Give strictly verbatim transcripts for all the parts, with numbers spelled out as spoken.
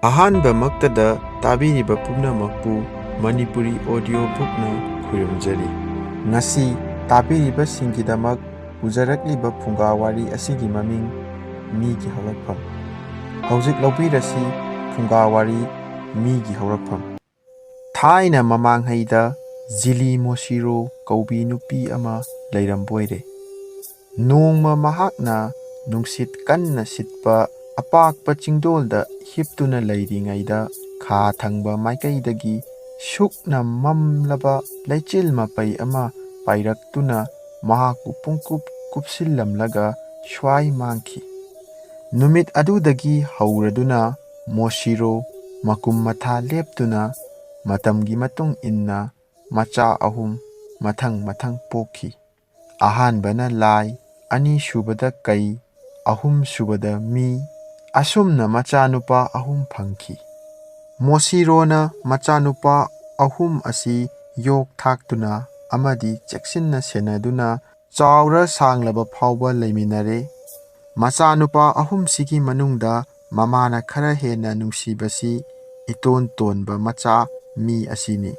ꯑꯍꯥꯟꯕꯃꯛꯇꯗ ꯇꯥꯕꯤꯔꯤꯕ ꯄꯨꯝꯅꯃꯛꯄꯨ ꯃꯅꯤꯄꯨꯔꯤ ꯑꯣꯗꯤꯑꯣ ꯕꯨꯛꯅ ꯈꯨꯔꯨꯝꯖꯔꯤ꯫ ꯉꯁꯤ ꯇꯥꯕꯤꯔꯤꯕꯁꯤꯡꯒꯤꯗꯃꯛ ꯄꯨꯖꯔꯛꯂꯤꯕ ꯐꯨꯡꯒꯥ ꯋꯥꯔꯤ ꯑꯁꯤꯒꯤ ꯃꯃꯤꯡ ꯃꯤꯒꯤ ꯍꯧꯔꯛꯐꯝ꯫ ꯍꯧꯖꯤꯛ ꯂꯧꯕꯤꯔꯁꯤ ꯐꯨꯡꯒꯥ ꯋꯥꯔꯤ ꯃꯤꯒꯤ ꯍꯧꯔꯛꯐꯝ꯫ ꯊꯥꯏꯅ ꯃꯃꯥꯡꯉꯩꯗ ꯖꯤꯂꯤ ꯃꯣꯁꯤꯔꯣ ꯀꯧꯕꯤ ꯅꯨꯄꯤ ꯑꯃ ꯂꯩꯔꯝꯕꯣꯏꯔꯦ꯫ ꯅꯣꯡꯃ ꯃꯍꯥꯛꯅ ꯅꯨꯡꯁꯤꯠ ꯀꯟꯅ ꯁꯤꯠꯄ ꯑꯄꯥꯛꯄ ꯆꯤꯡꯗꯣꯜꯗ ꯍꯤꯞꯇꯨꯅ ꯂꯩꯔꯤꯉꯩꯗ ꯈꯥ ꯊꯪꯕ ꯃꯥꯏꯀꯩꯗꯒꯤ ꯁꯨꯛꯅ ꯃꯝꯂꯕ ꯂꯩꯆꯤꯜ ꯃꯄꯩ ꯑꯃ ꯄꯥꯏꯔꯛꯇꯨꯅ ꯃꯍꯥꯛꯄꯨ ꯄꯨꯡꯀꯨꯞ ꯀꯨꯞꯁꯤꯜꯂꯝꯂꯒ ꯁ꯭ꯋꯥꯏ ꯃꯥꯡꯈꯤ꯫ ꯅꯨꯃꯤꯠ ꯑꯗꯨꯗꯒꯤ ꯍꯧꯔꯗꯨꯅ ꯃꯣꯁꯤꯔꯣ ꯃꯀꯨꯝ ꯃꯊꯥ ꯂꯦꯞꯇꯨꯅ ꯃꯇꯝꯒꯤ ꯃꯇꯨꯡ ꯏꯟꯅ ꯃꯆꯥ ꯑꯍꯨꯝ ꯃꯊꯪ ꯃꯊꯪ ꯄꯣꯛꯈꯤ꯫ ꯑꯍꯥꯟꯕꯅ ꯂꯥꯏ, ꯑꯅꯤꯁꯨꯕꯗ ꯀꯩ, ꯑꯍꯨꯝꯁꯨꯕꯗ ꯃꯤ, ꯑꯁꯨꯝꯅ ꯃꯆꯥꯅꯨꯄꯥ ꯑꯍꯨꯝ ꯐꯪꯈꯤ꯫ ꯃꯣꯁꯤꯔꯣꯅ ꯃꯆꯥꯅꯨꯄꯥ ꯑꯍꯨꯝ ꯑꯁꯤ ꯌꯣꯛ ꯊꯥꯛꯇꯨꯅ ꯑꯃꯗꯤ ꯆꯦꯛꯁꯤꯟꯅ ꯁꯦꯟꯅꯗꯨꯅ ꯆꯥꯎꯔ ꯁꯥꯡꯂꯕ ꯐꯥꯎꯕ ꯂꯩꯃꯤꯟꯅꯔꯦ꯫ ꯃꯆꯥꯅꯨꯄꯥ ꯑꯍꯨꯝꯁꯤꯒꯤ ꯃꯅꯨꯡꯗ ꯃꯃꯥꯅ ꯈꯔ ꯍꯦꯟꯅ ꯅꯨꯡꯁꯤꯕꯁꯤ ꯏꯇꯣꯟ ꯇꯣꯟꯕ ꯃꯆꯥ ꯃꯤ ꯑꯁꯤꯅꯤ꯫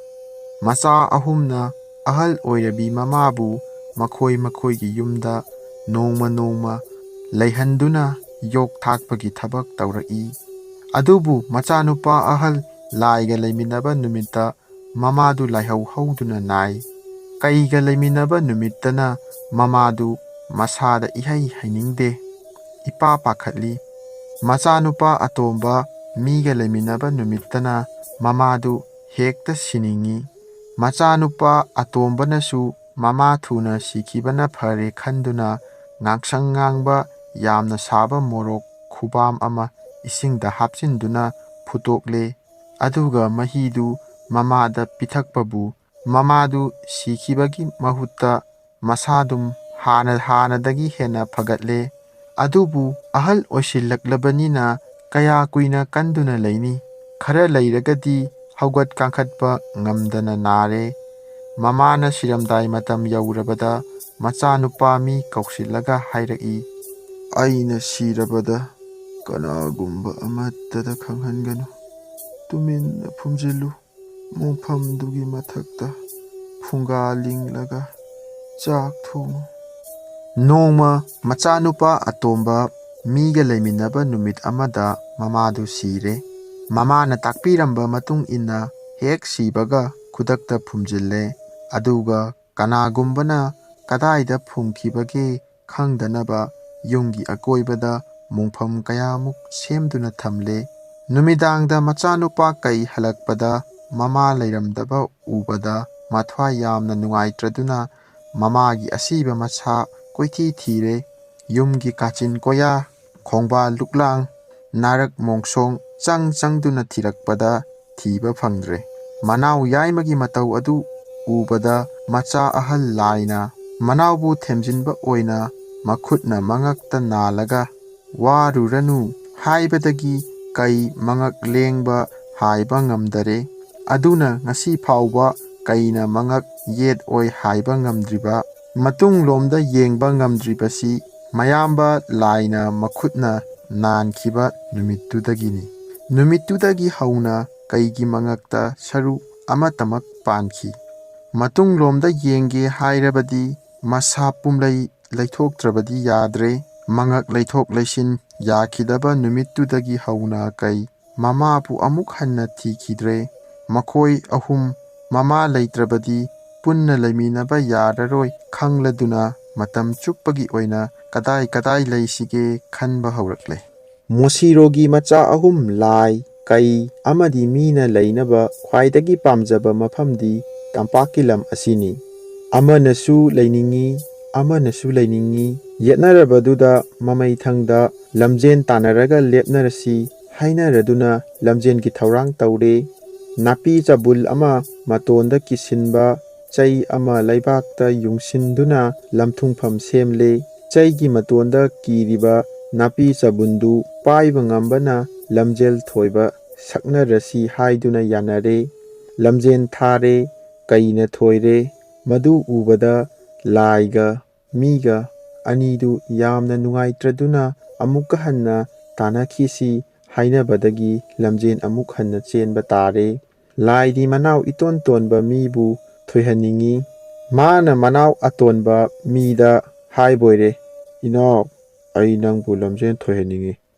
ꯃꯆꯥ ꯑꯍꯨꯝꯅ ꯑꯍꯜ ꯑꯣꯏꯔꯕꯤ ꯃꯃꯥꯕꯨ ꯃꯈꯣꯏ ꯃꯈꯣꯏꯒꯤ ꯌꯨꯝꯗ ꯅꯣꯡꯃ ꯅꯣꯡꯃ ꯂꯩꯍꯟꯗꯨꯅ ꯌꯣꯛ ꯊꯥꯛꯄꯒꯤ ꯊꯕꯛ ꯇꯧꯔꯛꯏ꯫ ꯑꯗꯨꯕꯨ ꯃꯆꯥꯅꯨꯄꯥ ꯑꯍꯜ ꯂꯥꯏꯒ ꯂꯩꯃꯤꯟꯅꯕ ꯅꯨꯃꯤꯠꯇ ꯃꯃꯥꯗꯨ ꯂꯥꯏꯍꯧ ꯍꯧꯗꯨꯅ ꯅꯥꯏ꯫ ꯀꯩꯒ ꯂꯩꯃꯤꯟꯅꯕ ꯅꯨꯃꯤꯠꯇꯅ ꯃꯃꯥꯗꯨ ꯃꯁꯥꯗ ꯏꯍꯩ ꯍꯩꯅꯤꯡꯗꯦ, ꯏꯄꯥ ꯄꯥꯈꯠꯂꯤ꯫ ꯃꯆꯥꯅꯨꯄꯥ ꯑꯇꯣꯝꯕ ꯃꯤꯒ ꯂꯩꯃꯤꯟꯅꯕ ꯅꯨꯃꯤꯠꯇꯅ ꯃꯃꯥꯗꯨ ꯍꯦꯛꯇ ꯁꯤꯅꯤꯡꯏ꯫ ꯃꯆꯥꯅꯨꯄꯥ ꯑꯇꯣꯝꯕꯅꯁꯨ ꯃꯃꯥ ꯊꯨꯅ ꯁꯤꯈꯤꯕꯅ ꯐꯔꯦ ꯈꯟꯗꯨꯅ ꯉꯥꯡꯁꯪ ꯉꯥꯡꯕ ꯌꯥꯝꯅ ꯁꯥꯕ ꯃꯣꯔꯣꯛ ꯈꯨꯕꯥꯝ ꯑꯃ ꯏꯁꯤꯡꯗ ꯍꯥꯞꯆꯤꯟꯗꯨꯅ ꯐꯨꯠꯇꯣꯛꯂꯦ꯫ ꯑꯗꯨꯒ ꯃꯍꯤꯗꯨ ꯃꯃꯥꯗ ꯄꯤꯊꯛꯄꯕꯨ ꯃꯃꯥꯗꯨ ꯁꯤꯈꯤꯕꯒꯤ ꯃꯍꯨꯠꯇ ꯃꯁꯥꯗꯨꯝ ꯍꯥꯟꯅ ꯍꯥꯟꯅꯗꯒꯤ ꯍꯦꯟꯅ ꯐꯒꯠꯂꯦ꯫ ꯑꯗꯨꯕꯨ ꯑꯍꯜ ꯑꯣꯏꯁꯤꯜꯂꯛꯂꯕꯅꯤꯅ ꯀꯌꯥ ꯀꯨꯏꯅ ꯀꯟꯗꯨꯅ ꯂꯩꯅꯤ? ꯈꯔ ꯂꯩꯔꯒꯗꯤ ꯍꯧꯒꯠ ꯀꯥꯡꯈꯠꯄ ꯉꯝꯗꯅ ꯅꯥꯔꯦ꯫ ꯃꯃꯥꯅ ꯁꯤꯔꯝꯗꯥꯏ ꯃꯇꯝ ꯌꯧꯔꯕꯗ ꯃꯆꯥꯅꯨꯄꯥ ꯃꯤ ꯀꯧꯁꯤꯜꯂꯒ ꯍꯥꯏꯔꯛꯏ, "ꯑꯩꯅ ꯁꯤꯔꯕꯗ ꯀꯅꯥꯒꯨꯝꯕ ꯑꯃꯠꯇꯗ ꯈꯪꯍꯟꯒꯅꯨ꯫ ꯇꯨꯃꯤꯟꯅ ꯐꯨꯝꯖꯤꯜꯂꯨ꯫ ꯃꯣꯡꯐꯝꯗꯨꯒꯤ ꯃꯊꯛꯇ ꯐꯨꯡꯒꯥ ꯂꯤꯡꯂꯒ ꯆꯥꯛ ꯊꯣꯡꯉꯨ꯫ ꯅꯣꯡꯃ ꯃꯆꯥꯅꯨꯄꯥ ꯑꯇꯣꯝꯕ ꯃꯤꯒ ꯂꯩꯃꯤꯟꯅꯕ ꯅꯨꯃꯤꯠ ꯑꯃꯗ ꯃꯃꯥꯗꯨ ꯁꯤꯔꯦ꯫ ꯃꯃꯥꯅ ꯇꯥꯛꯄꯤꯔꯝꯕ ꯃꯇꯨꯡ ꯏꯟꯅ ꯍꯦꯛ ꯁꯤꯕꯒ ꯈꯨꯗꯛꯇ ꯐꯨꯝꯖꯤꯜꯂꯦ꯫ ꯑꯗꯨꯒ ꯀꯅꯥꯒꯨꯝꯕꯅ ꯀꯗꯥꯏꯗ ꯐꯨꯝꯈꯤꯕꯒꯦ ꯈꯪꯗꯅꯕ ꯌꯨꯝꯒꯤ ꯑꯀꯣꯏꯕꯗ ꯃꯣꯡꯐꯝ ꯀꯌꯥꯃꯨꯛ ꯁꯦꯝꯗꯨꯅ ꯊꯝꯂꯦ꯫ ꯅꯨꯃꯤꯗꯥꯡꯗ ꯃꯆꯥꯅꯨꯄꯥ ꯀꯩ ꯍꯜꯂꯛꯄꯗ ꯃꯃꯥ ꯂꯩꯔꯝꯗꯕ ꯎꯕꯗ ꯃꯊ꯭ꯋꯥꯏ ꯌꯥꯝꯅ ꯅꯨꯡꯉꯥꯏꯇ꯭ꯔꯗꯨꯅ ꯃꯃꯥꯒꯤ ꯑꯁꯤꯕ ꯃꯁꯥ ꯀꯣꯏꯊꯤ ꯊꯤꯔꯦ꯫ ꯌꯨꯝꯒꯤ ꯀꯥꯆꯤꯟ ꯀꯣꯌꯥ, ꯈꯣꯡꯕꯥꯜ ꯂꯨꯛꯂꯥꯡ, ꯅꯥꯔꯛ ꯃꯣꯡꯁꯣꯡ ꯆꯪ ꯆꯪꯗꯨꯅ ꯊꯤꯔꯛꯄꯗ ꯊꯤꯕ ꯐꯪꯗ꯭ꯔꯦ꯫ ꯃꯅꯥꯎ ꯌꯥꯏꯃꯒꯤ ꯃꯇꯧ ꯑꯗꯨ ꯎꯕꯗ ꯃꯆꯥ ꯑꯍꯜ ꯂꯥꯏꯅ ꯃꯅꯥꯎꯕꯨ ꯊꯦꯝꯖꯤꯟꯕ ꯑꯣꯏꯅ ꯃꯈꯨꯠꯅ ꯃꯉꯛꯇ ꯅꯥꯜꯂꯒ, "ꯋꯥꯔꯨꯔꯅꯨ" ꯍꯥꯏꯕꯗꯒꯤ ꯀꯩ ꯃꯉꯛ ꯂꯦꯡꯕ ꯍꯥꯏꯕ ꯉꯝꯗꯔꯦ꯫ ꯑꯗꯨꯅ ꯉꯁꯤ ꯐꯥꯎꯕ ꯀꯩꯅ ꯃꯉꯛ ꯌꯦꯠ ꯑꯣꯏ ꯍꯥꯏꯕ ꯉꯝꯗ꯭ꯔꯤꯕ꯫ ꯃꯇꯨꯡꯂꯣꯝꯗ ꯌꯦꯡꯕ ꯉꯝꯗ꯭ꯔꯤꯕꯁꯤ ꯃꯌꯥꯝꯕ ꯂꯥꯏꯅ ꯃꯈꯨꯠꯅ ꯅꯥꯟꯈꯤꯕ ꯅꯨꯃꯤꯠꯇꯨꯗꯒꯤꯅꯤ꯫ ꯅꯨꯃꯤꯠꯇꯨꯗꯒꯤ ꯍꯧꯅ ꯀꯩꯒꯤ ꯃꯉꯛꯇ ꯁꯔꯨ ꯑꯃꯠꯇꯃꯛ ꯄꯥꯟꯈꯤ꯫ ꯃꯇꯨꯡꯂꯣꯝꯗ ꯌꯦꯡꯒꯦ ꯍꯥꯏꯔꯕꯗꯤ ꯃꯁꯥ ꯄꯨꯝꯂꯩ ꯂꯩꯊꯣꯛꯇ꯭ꯔꯕꯗꯤ ꯌꯥꯗ꯭ꯔꯦ꯫ ꯃꯉꯛ ꯂꯩꯊꯣꯛ ꯂꯩꯁꯤꯟ ꯌꯥꯈꯤꯗꯕ ꯅꯨꯃꯤꯠꯇꯨꯗꯒꯤ ꯍꯧꯅ ꯀꯩ ꯃꯃꯥꯕꯨ ꯑꯃꯨꯛ ꯍꯟꯅ ꯊꯤꯈꯤꯗ꯭ꯔꯦ꯫ ꯃꯈꯣꯏ ꯑꯍꯨꯝ ꯃꯃꯥ ꯂꯩꯇ꯭ꯔꯕꯗꯤ ꯄꯨꯟꯅ ꯂꯩꯃꯤꯟꯅꯕ ꯌꯥꯔꯔꯣꯏ ꯈꯪꯂꯗꯨꯅ ꯃꯇꯝ ꯆꯨꯞꯄꯒꯤ ꯑꯣꯏꯅ ꯀꯗꯥꯏ ꯀꯗꯥꯏ ꯂꯩꯁꯤꯒꯦ ꯈꯟꯕ ꯍꯧꯔꯛꯂꯦ꯫ ꯃꯣꯁꯤꯔꯣꯒꯤ ꯃꯆꯥ ꯑꯍꯨꯝ ꯂꯥꯏ, ꯀꯩ ꯑꯃꯗꯤ ꯃꯤꯅ ꯂꯩꯅꯕ ꯈ꯭ꯋꯥꯏꯗꯒꯤ ꯄꯥꯝꯖꯕ ꯃꯐꯝꯗꯤ ꯇꯝꯄꯥꯛꯀꯤ ꯂꯝ ꯑꯁꯤꯅꯤ꯫ ꯑꯃꯅꯁꯨ ꯂꯩꯅꯤꯡꯏ, ꯑꯃꯅꯁꯨ ꯂꯩꯅꯤꯡꯏ꯫ ꯌꯦꯠꯅꯔꯕꯗꯨꯗ ꯃꯃꯩꯊꯪꯗ ꯂꯝꯖꯦꯟ ꯇꯥꯟꯅꯔꯒ ꯂꯦꯞꯅꯔꯁꯤ ꯍꯥꯏꯅꯔꯗꯨꯅ ꯂꯝꯖꯦꯟꯒꯤ ꯊꯧꯔꯥꯡ ꯇꯧꯔꯦ꯫ ꯅꯥꯄꯤ ꯆꯕꯨꯜ ꯑꯃ ꯃꯇꯣꯟꯗ ꯀꯤꯁꯤꯟꯕ ꯆꯩ ꯑꯃ ꯂꯩꯕꯥꯛꯇ ꯌꯨꯡꯁꯤꯟꯗꯨꯅ ꯂꯝꯊꯨꯡꯐꯝ ꯁꯦꯝꯂꯦ꯫ ꯆꯩꯒꯤ ꯃꯇꯣꯟꯗ ꯀꯤꯔꯤꯕ ꯅꯥꯄꯤ ꯆꯕꯨꯟꯗꯨ ꯄꯥꯏꯕ ꯉꯝꯕꯅ ꯂꯝꯖꯦꯜ ꯊꯣꯏꯕ ꯁꯛꯅꯔꯁꯤ ꯍꯥꯏꯗꯨꯅ ꯌꯥꯅꯔꯦ꯫ ꯂꯝꯖꯦꯜ ꯊꯥꯔꯦ꯫ ꯀꯩꯅ ꯊꯣꯏꯔꯦ꯫ ꯃꯗꯨ ꯎꯕꯗ ꯂꯥꯏꯒ ꯃꯤꯒ ꯑꯅꯤꯗꯨ ꯌꯥꯝꯅ ꯅꯨꯡꯉꯥꯏꯇ꯭ꯔꯗꯨꯅ ꯑꯃꯨꯛꯀ ꯍꯟꯅ ꯇꯥꯟꯅꯈꯤꯁꯤ ꯍꯥꯏꯅꯕꯗꯒꯤ ꯂꯝꯖꯦꯟ ꯑꯃꯨꯛ ꯍꯟꯅ ꯆꯦꯟꯕ ꯇꯥꯔꯦ꯫ ꯂꯥꯏꯗꯤ ꯃꯅꯥꯎ ꯏꯇꯣꯟ ꯇꯣꯟꯕ ꯃꯤꯕꯨ ꯊꯣꯏꯍꯟꯅꯤꯡꯏ꯫ ꯃꯥꯅ ꯃꯅꯥꯎ ꯑꯇꯣꯟꯕ ꯃꯤꯗ ꯍꯥꯏꯕꯣꯏꯔꯦ, "ꯏꯅꯥꯎ, ꯑꯩ ꯅꯪꯕꯨ ꯂꯝꯖꯦꯟ ꯊꯣꯏꯍꯟꯅꯤꯡꯏ꯫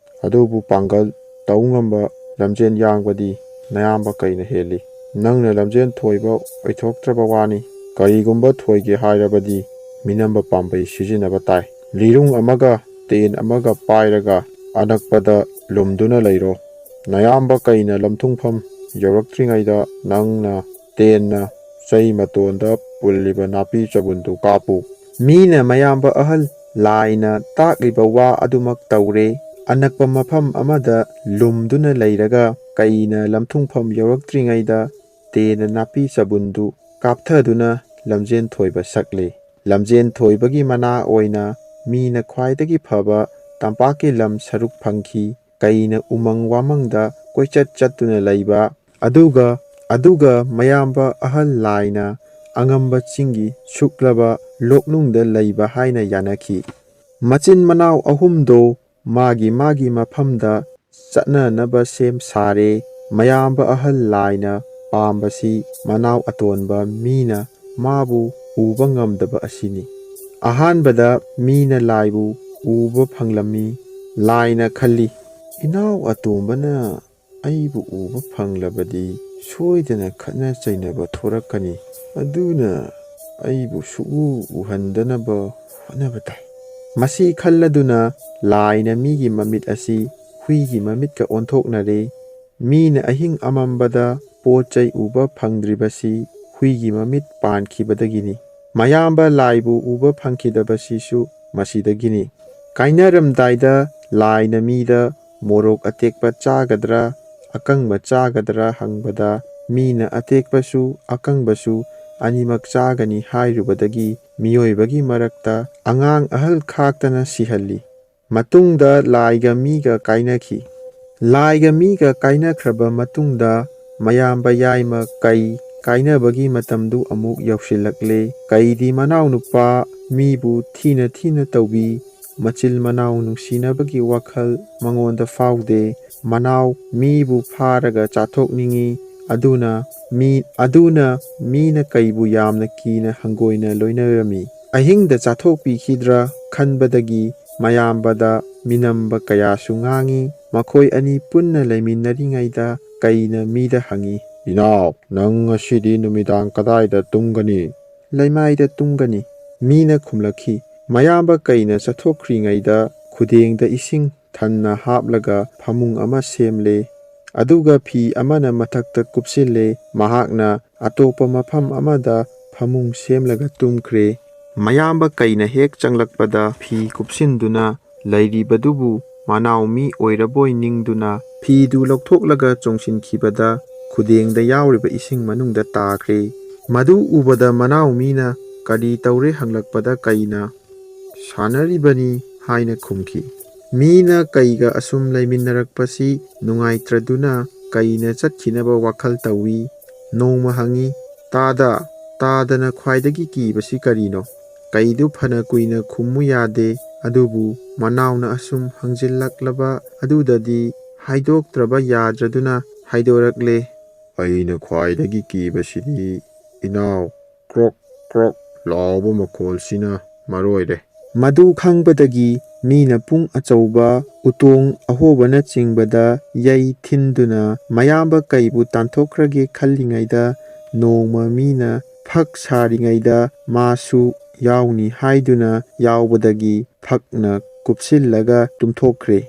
ꯑꯗꯨꯕꯨ ꯄꯥꯡꯒꯜ ꯇꯧ ꯉꯝꯕ ꯂꯝꯖꯦꯟ ꯌꯥꯡꯕꯗꯤ ꯅꯌꯥꯝꯕ ꯀꯩꯅ ꯍꯦꯜꯂꯤ꯫ ꯅꯪꯅ ꯂꯝꯖꯦꯟ ꯊꯣꯏꯕ ꯑꯣꯏꯊꯣꯛꯇ꯭ꯔꯕ ꯋꯥꯅꯤ꯫ ꯀꯔꯤꯒꯨꯝꯕ ꯊꯣꯏꯒꯦ ꯍꯥꯏꯔꯕꯗꯤ ꯃꯤꯅꯝꯕ ꯄꯥꯝꯕꯩ ꯁꯤꯖꯤꯟꯅꯕ ꯇꯥꯏ꯫ ꯂꯤꯔꯨꯡ ꯑꯃꯒ ꯇꯦꯟ ꯑꯃꯒ ꯄꯥꯏꯔꯒ ꯑꯅꯛꯄꯗ ꯂꯨꯝꯗꯨꯅ ꯂꯩꯔꯣ꯫ ꯅꯌꯥꯝꯕ ꯀꯩꯅ ꯂꯝꯊꯨꯡꯐꯝ ꯌꯧꯔꯛꯇ꯭ꯔꯤꯉꯩꯗ ꯅꯪꯅ ꯇꯦꯟꯅ ꯆꯩ ꯃꯇꯣꯟꯗ ꯄꯨꯜꯂꯤꯕ ꯅꯥꯄꯤ ꯆꯕꯨꯟꯗꯨ ꯀꯥꯞꯄꯨ꯫" ꯃꯤꯅ ꯃꯌꯥꯝꯕ ꯑꯍꯜ ꯂꯥꯏꯅ ꯇꯥꯛꯂꯤꯕ ꯋꯥ ꯑꯗꯨꯃꯛ ꯇꯧꯔꯦ꯫ ꯑꯅꯛꯄ ꯃꯐꯝ ꯑꯃꯗ ꯂꯨꯝꯗꯨꯅ ꯂꯩꯔꯒ ꯀꯩꯅ ꯂꯝꯊꯨꯡꯐꯝ ꯌꯧꯔꯛꯇ꯭ꯔꯤꯉꯩꯗ ꯇꯦꯟꯅ ꯅꯥꯄꯤ ꯆꯕꯨꯟꯗꯨ ꯀꯥꯞꯊꯗꯨꯅ ꯂꯝꯖꯦꯟ ꯊꯣꯏꯕ ꯁꯛꯂꯦ꯫ ꯂꯝꯖꯦꯟ ꯊꯣꯏꯕꯒꯤ ꯃꯅꯥ ꯑꯣꯏꯅ ꯃꯤꯅ ꯈ꯭ꯋꯥꯏꯗꯒꯤ ꯐꯕ ꯇꯝꯄꯥꯛꯀꯤ ꯂꯝ ꯁꯔꯨꯛ ꯐꯪꯈꯤ꯫ ꯀꯩꯅ ꯎꯃꯪ ꯋꯥꯃꯪꯗ ꯀꯣꯏꯆꯠ ꯆꯠꯇꯨꯅ ꯂꯩꯕ, ꯑꯗꯨꯒ, ꯑꯗꯨꯒ ꯃꯌꯥꯝꯕ ꯑꯍꯜ ꯂꯥꯏꯅ ꯑꯉꯝꯕ ꯆꯤꯡꯒꯤ ꯁꯨꯛꯂꯕ ꯂꯣꯛꯅꯨꯡꯗ ꯂꯩꯕ ꯍꯥꯏꯅ ꯌꯥꯅꯈꯤ꯫ ꯃꯆꯤꯟ ꯃꯅꯥꯎ ꯑꯍꯨꯝꯗꯣ ꯃꯥꯒꯤ ꯃꯥꯒꯤ ꯃꯐꯝꯗ ꯆꯠꯅꯅꯕ ꯁꯦꯝ ꯁꯥꯔꯦ꯫ ꯃꯌꯥꯝꯕ ꯑꯍꯜ ꯂꯥꯏꯅ ꯄꯥꯝꯕꯁꯤ ꯃꯅꯥꯎ ꯑꯇꯣꯟꯕ ꯃꯤꯅ ꯃꯥꯕꯨ ꯎꯕ ꯉꯝꯗꯕ ꯑꯁꯤꯅꯤ꯫ ꯑꯍꯥꯟꯕꯗ ꯃꯤꯅ ꯂꯥꯏꯕꯨ ꯎꯕ ꯐꯪꯂꯝꯃꯤ꯫ ꯂꯥꯏꯅ ꯈꯜꯂꯤ, "ꯏꯅꯥꯎ ꯑꯇꯣꯝꯕꯅ ꯑꯩꯕꯨ ꯎꯕ ꯐꯪꯂꯕꯗꯤ ꯁꯣꯏꯗꯅ ꯈꯠꯅ ꯆꯩꯅꯕ ꯊꯣꯔꯛꯀꯅꯤ꯫ ꯑꯗꯨꯅ ꯑꯩꯕꯨ ꯁꯨꯛꯎ ꯎꯍꯟꯗꯅꯕ ꯍꯣꯠꯅꯕ ꯇꯥꯏ꯫" ꯃꯁꯤ ꯈꯜꯂꯗꯨꯅ ꯂꯥꯏꯅ ꯃꯤꯒꯤ ꯃꯃꯤꯠ ꯑꯁꯤ ꯍꯨꯏꯒꯤ ꯃꯃꯤꯠꯀ ꯑꯣꯟꯊꯣꯛꯅꯔꯦ꯫ ꯃꯤꯅ ꯑꯍꯤꯡ ꯑꯃꯝꯕꯗ ꯄꯣꯠ ꯆꯩ ꯎꯕ ꯐꯪꯗ꯭ꯔꯤꯕꯁꯤ ꯍꯨꯏꯒꯤ ꯃꯃꯤꯠ ꯄꯥꯟꯈꯤꯕꯗꯒꯤꯅꯤ꯫ ꯃꯌꯥꯝꯕ ꯂꯥꯏꯕꯨ ꯎꯕ ꯐꯪꯈꯤꯗꯕꯁꯤꯁꯨ ꯃꯁꯤꯗꯒꯤꯅꯤ꯫ ꯀꯥꯏꯅꯔꯝꯗꯥꯏꯗ ꯂꯥꯏꯅ ꯃꯤꯗ ꯃꯣꯔꯣꯛ ꯑꯇꯦꯛꯄ ꯆꯥꯒꯗ꯭ꯔꯥ, ꯑꯀꯪꯕ ꯆꯥꯒꯗ꯭ꯔꯥ ꯍꯪꯕꯗ, ꯃꯤꯅ ꯑꯇꯦꯛꯄꯁꯨ ꯑꯀꯪꯕꯁꯨ ꯑꯅꯤꯃꯛ ꯆꯥꯒꯅꯤ ꯍꯥꯏꯔꯨꯕꯗꯒꯤ ꯃꯤꯑꯣꯏꯕꯒꯤ ꯃꯔꯛꯇ ꯑꯉꯥꯡ ꯑꯍꯜ ꯈꯥꯛꯇꯅ ꯁꯤꯍꯜꯂꯤ꯫ ꯃꯇꯨꯡꯗ ꯂꯥꯏꯒ ꯃꯤꯒ ꯀꯥꯏꯅꯈꯤ꯫ ꯂꯥꯏꯒ ꯃꯤꯒ ꯀꯥꯏꯅꯈ꯭ꯔꯕ ꯃꯇꯨꯡꯗ ꯃꯌꯥꯝꯕ ꯌꯥꯏꯃ ꯀꯩ ꯀꯥꯏꯅꯕꯒꯤ ꯃꯇꯝꯗꯨ ꯑꯃꯨꯛ ꯌꯧꯁꯤꯜꯂꯛꯂꯦ꯫ ꯀꯩꯗꯤ ꯃꯅꯥꯎꯅꯨꯄꯥ ꯃꯤꯕꯨ ꯊꯤꯅ ꯊꯤꯅ ꯇꯧꯕꯤ꯫ ꯃꯆꯤꯜ ꯃꯅꯥꯎ ꯅꯨꯡꯁꯤꯅꯕꯒꯤ ꯋꯥꯈꯜ ꯃꯉꯣꯟꯗ ꯐꯥꯎꯗꯦ꯫ ꯃꯅꯥꯎ ꯃꯤꯕꯨ ꯐꯥꯔꯒ ꯆꯥꯊꯣꯛꯅꯤꯡꯏ꯫ ꯑꯗꯨꯅ ꯃꯤ, ꯑꯗꯨꯅ ꯃꯤꯅ ꯀꯩꯕꯨ ꯌꯥꯝꯅ ꯀꯤꯅ ꯍꯪꯒꯣꯏꯅ ꯂꯣꯏꯅꯔꯝꯃꯤ꯫ ꯑꯍꯤꯡꯗ ꯆꯥꯊꯣꯛꯄꯤꯈꯤꯗ꯭ꯔꯥ ꯈꯟꯕꯗꯒꯤ ꯃꯌꯥꯝꯕꯗ ꯃꯤꯅꯝꯕ ꯀꯌꯥꯁꯨ ꯉꯥꯡꯏ꯫ ꯃꯈꯣꯏ ꯑꯅꯤ ꯄꯨꯟꯅ ꯂꯩꯃꯤꯟꯅꯔꯤꯉꯩꯗ ꯀꯩꯅ ꯃꯤꯗ ꯍꯪꯏ, "ꯏꯅꯥꯎ, ꯅꯪ ꯉꯁꯤꯗꯤ ꯅꯨꯃꯤꯗꯥꯡ ꯀꯗꯥꯏꯗ ꯇꯨꯝꯒꯅꯤ?" "ꯂꯩꯃꯥꯏꯗ ꯇꯨꯝꯒꯅꯤ," ꯃꯤꯅ ꯈꯨꯝꯂꯛꯈꯤ꯫ ꯃꯌꯥꯝꯕ ꯀꯩꯅ ꯆꯠꯊꯣꯛꯈ꯭ꯔꯤꯉꯩꯗ ꯈꯨꯗꯦꯡꯗ ꯏꯁꯤꯡ ꯊꯟꯅ ꯍꯥꯞꯂꯒ ꯐꯃꯨꯡ ꯑꯃ ꯁꯦꯝꯂꯦ꯫ ꯑꯗꯨꯒ ꯐꯤ ꯑꯃꯅ ꯃꯊꯛꯇ ꯀꯨꯞꯁꯤꯜꯂꯦ꯫ ꯃꯍꯥꯛꯅ ꯑꯇꯣꯞꯄ ꯃꯐꯝ ꯑꯃꯗ ꯐꯃꯨꯡ ꯁꯦꯝꯂꯒ ꯇꯨꯝꯈ꯭ꯔꯦ꯫ ꯃꯌꯥꯝꯕ ꯀꯩꯅ ꯍꯦꯛ ꯆꯪꯂꯛꯄꯗ ꯐꯤ ꯀꯨꯞꯁꯤꯟꯗꯨꯅ ꯂꯩꯔꯤꯕꯗꯨꯕꯨ ꯃꯅꯥꯎ ꯃꯤ ꯑꯣꯏꯔꯕꯣꯏ ꯅꯤꯡꯗꯨꯅ ꯐꯤꯗꯨ ꯂꯧꯊꯣꯛꯂꯒ ꯆꯣꯡꯁꯤꯟꯈꯤꯕꯗ ꯈꯨꯗꯦꯡꯗ ꯌꯥꯎꯔꯤꯕ ꯏꯁꯤꯡ ꯃꯅꯨꯡꯗ ꯇꯥꯈ꯭ꯔꯦ꯫ ꯃꯗꯨ ꯎꯕꯗ ꯃꯅꯥꯎ ꯃꯤꯅ "ꯀꯔꯤ ꯇꯧꯔꯦ?" ꯍꯪꯂꯛꯄꯗ ꯀꯩꯅ "ꯁꯥꯟꯅꯔꯤꯕꯅꯤ" ꯍꯥꯏꯅ ꯈꯨꯝꯈꯤ꯫ ꯃꯤꯅ ꯀꯩꯒ ꯑꯁꯨꯝ ꯂꯩꯃꯤꯟꯅꯔꯛꯄꯁꯤ ꯅꯨꯡꯉꯥꯏꯇ꯭ꯔꯗꯨꯅ ꯀꯩꯅ ꯆꯠꯈꯤꯅꯕ ꯋꯥꯈꯜ ꯇꯧꯏ꯫ ꯅꯣꯡꯃ ꯍꯪꯏ, "ꯇꯥꯗ, ꯇꯥꯗꯅ ꯈ꯭ꯋꯥꯏꯗꯒꯤ ꯀꯤꯕꯁꯤ ꯀꯔꯤꯅꯣ?" ꯀꯩꯗꯨ ꯐꯅ ꯀꯨꯏꯅ ꯈꯨꯝꯃꯨ ꯌꯥꯗꯦ꯫ ꯑꯗꯨꯕꯨ ꯃꯅꯥꯎꯅ ꯑꯁꯨꯝ ꯍꯪꯖꯤꯜꯂꯛꯂꯕ ꯑꯗꯨꯗꯗꯤ ꯍꯥꯏꯗꯣꯛꯇ꯭ꯔꯕ ꯌꯥꯗ꯭ꯔꯗꯨꯅ ꯍꯥꯏꯗꯣꯔꯛꯂꯦ, "ꯑꯩꯅ ꯈ꯭ꯋꯥꯏꯗꯒꯤ ꯀꯤꯕꯁꯤꯗꯤ, ꯏꯅꯥꯎ, ꯀ꯭ꯔꯣꯛ ꯀ꯭ꯔꯣꯛ ꯂꯥꯎꯕ ꯃꯈꯣꯜꯁꯤꯅ ꯃꯔꯣꯏꯔꯦ"꯫ ꯃꯗꯨ ꯈꯪꯕꯗꯒꯤ ꯃꯤꯅ ꯄꯨꯡ ꯑꯆꯧꯕ, ꯎꯇꯣꯡ ꯑꯍꯣꯕꯅꯆꯤꯡꯕꯗ ꯌꯩ ꯊꯤꯟꯗꯨꯅ ꯃꯌꯥꯝꯕ ꯀꯩꯕꯨ ꯇꯥꯟꯊꯣꯛꯈ꯭ꯔꯒꯦ ꯈꯜꯂꯤꯉꯩꯗ, ꯅꯣꯡꯃ ꯃꯤꯅ ꯐꯛ ꯁꯥꯔꯤꯉꯩꯗ ꯃꯥꯁꯨ ꯌꯥꯎꯅꯤ ꯍꯥꯏꯗꯨꯅ ꯌꯥꯎꯕꯗꯒꯤ ꯐꯛꯅ ꯀꯨꯞꯁꯤꯜꯂꯒ ꯇꯨꯝꯊꯣꯛꯈ꯭ꯔꯦ꯫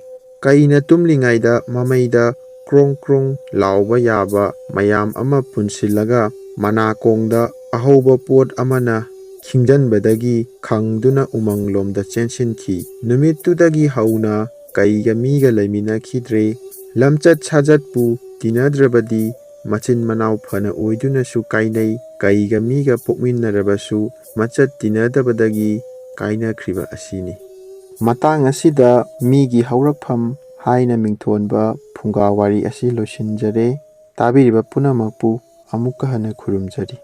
ꯀꯩꯅ ꯇꯨꯝꯂꯤꯉꯩꯗ ꯃꯃꯩꯗ ꯀ꯭ꯔꯣꯡ ꯀ꯭ꯔꯣꯡ ꯂꯥꯎꯕ ꯌꯥꯕ ꯃꯌꯥꯝ ꯑꯃ ꯄꯨꯟꯁꯤꯜꯂꯒ ꯃꯅꯥꯀꯣꯡꯗ ꯑꯍꯧꯕ ꯄꯣꯠ ꯑꯃꯅ ꯈꯤꯡꯖꯟꯕꯗꯒꯤ ꯈꯪꯗꯨꯅ ꯎꯃꯪꯂꯣꯝꯗ ꯆꯦꯟꯁꯤꯟꯈꯤ꯫ ꯅꯨꯃꯤꯠꯇꯨꯗꯒꯤ ꯍꯧꯅ ꯀꯩꯒ ꯃꯤꯒ ꯂꯩꯃꯤꯟꯅꯈꯤꯗ꯭ꯔꯦ꯫ ꯂꯝꯆꯠ ꯁꯥꯖꯠꯄꯨ ꯇꯤꯟꯅꯗ꯭ꯔꯕꯗꯤ ꯃꯆꯤꯟ ꯃꯅꯥꯎ ꯐꯅ ꯑꯣꯏꯗꯨꯅꯁꯨ ꯀꯥꯏꯅꯩ꯫ ꯀꯩꯒ ꯃꯤꯒ ꯄꯣꯛꯃꯤꯟꯅꯔꯕꯁꯨ ꯃꯆꯠ ꯇꯤꯟꯅꯗꯕꯗꯒꯤ ꯀꯥꯏꯅꯈ꯭ꯔꯤꯕ ꯑꯁꯤꯅꯤ꯫ ꯃꯇꯥꯡ ꯑꯁꯤꯗ ꯃꯤꯒꯤ ꯍꯧꯔꯛꯐꯝ ꯍꯥꯏꯅ ꯃꯤꯡꯊꯣꯟꯕ ꯐꯨꯡꯒꯥ ꯋꯥꯔꯤ ꯑꯁꯤ ꯂꯣꯏꯁꯤꯟꯖꯔꯦ꯫ ꯇꯥꯕꯤꯔꯤꯕ ꯄꯨꯝꯅꯃꯛꯄꯨ ꯑꯃꯨꯛꯀ ꯍꯟꯅ ꯈꯨꯔꯨꯝꯖꯔꯤ꯫